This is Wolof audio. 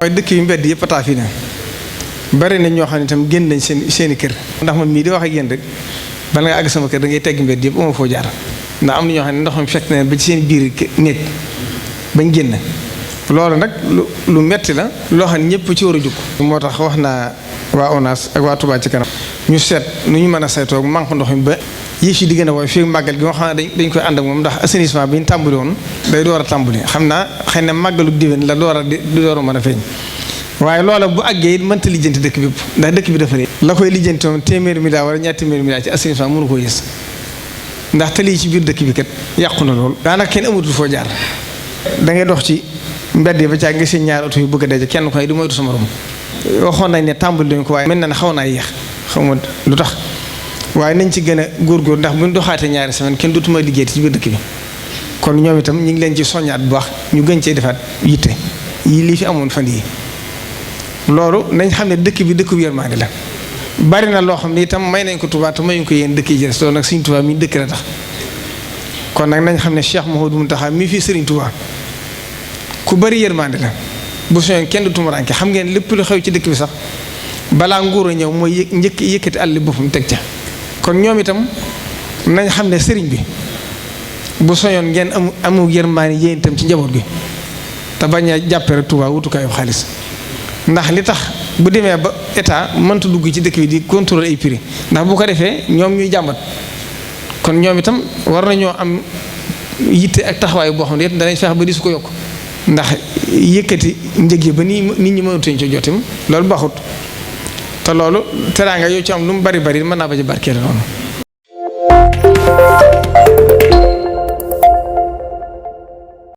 waaye dëkk yu mbedd yëpp taa fi ne bari nañ ñoo xam ne itam génn nañ seeni kër. ndax man mii di wax ak yéen rek bala nga àgg sama kër da ngay tegg mbedd yëpp uma foo jaar ndax am na ñoo xam ne ndox mi fekk na ba ci seen biir néeg bañ génn loolu nag lu metti la loo xam ne ñëpp ci war a jóg. moo tax wax naa waa ONAS ak waa Touba ci kanam ñu seet nu ñu mën a saytoo manque ndox mi ba yëf yi di gën a woy fii màggal gi nga xam ne dañ koy ànd ak moom ndax assainissement bi ñu tàmbali woon day door a tàmbali xam naa xëy na màggalu diwén la door a mën a feeñ waaye loola bu àggee it mënta lijjanti dëkk bi yëpp ndax dëkk bi dafa rëy la koy lijjanti moom téeméeri milliard wala ñaar téeméeri milliard ci assainissement mënu ko yées ndax tali yi ci biir dëkk bi kat yàqu na lool daanaka kenn amatul foo jaar da ngay dox ci mbedd yi ba caa nga seen ñaari oto yu bëgg a daje kenn ko ne du moytu sama morom waxoon nañ ne tàmbali dañ ko waaye mel na ne xaw naa yéex xaw ma lu tax waaye nañ ci gën a góorgóor ndax buñ doxaatee ñaari semaine kenn dootuma liggéey ci biir dëkk bi kon ñoom itam ñu ngi leen ci soññaat bu baax ñu gën cee defaat yitte yi lii fi amoon fan yi loolu nañ xam ne dëkk bi dëkk bu yërmande la bari na loo xam ne itam may nañ ko Touba te mayuñ ko yéen dëkk yi jëres loolu nag Sëriñ Touba mi dëkk la tax kon nag nañ xam ne Cheikh Mouhamadou Mountakha mi fii Sëriñ Touba ku bari yërmande la bu soñoon kenn du tumuraanke xam ngeen lépp lu xew ci dëkk bi sax balaa nguur a ñëw mooy njëkk yëkkati àll boppam teg ca kon ñoom itam nañ xam ne sëriñ bi bu soñoon ngeen amu yërmande yéen itam ci njaboot gi te bañ a jàppe rek Touba wutukaayu xaalis ndax li tax bu demee ba état mënta dugg ci dëkk bi di contrôler ay prix ndax bu ko defee ñoom ñuy jàmbat kon ñoom itam war nañoo am yitte ak taxawaay boo xam ne it danañ feex ba di su ko yokk ndax yëkkati njëg yi ba nit ñi mënatuñ ci jotim loolu baaxut te loolu teraanga yoo ci am lu mu bari bari mën naa ba ci barkeelu noonu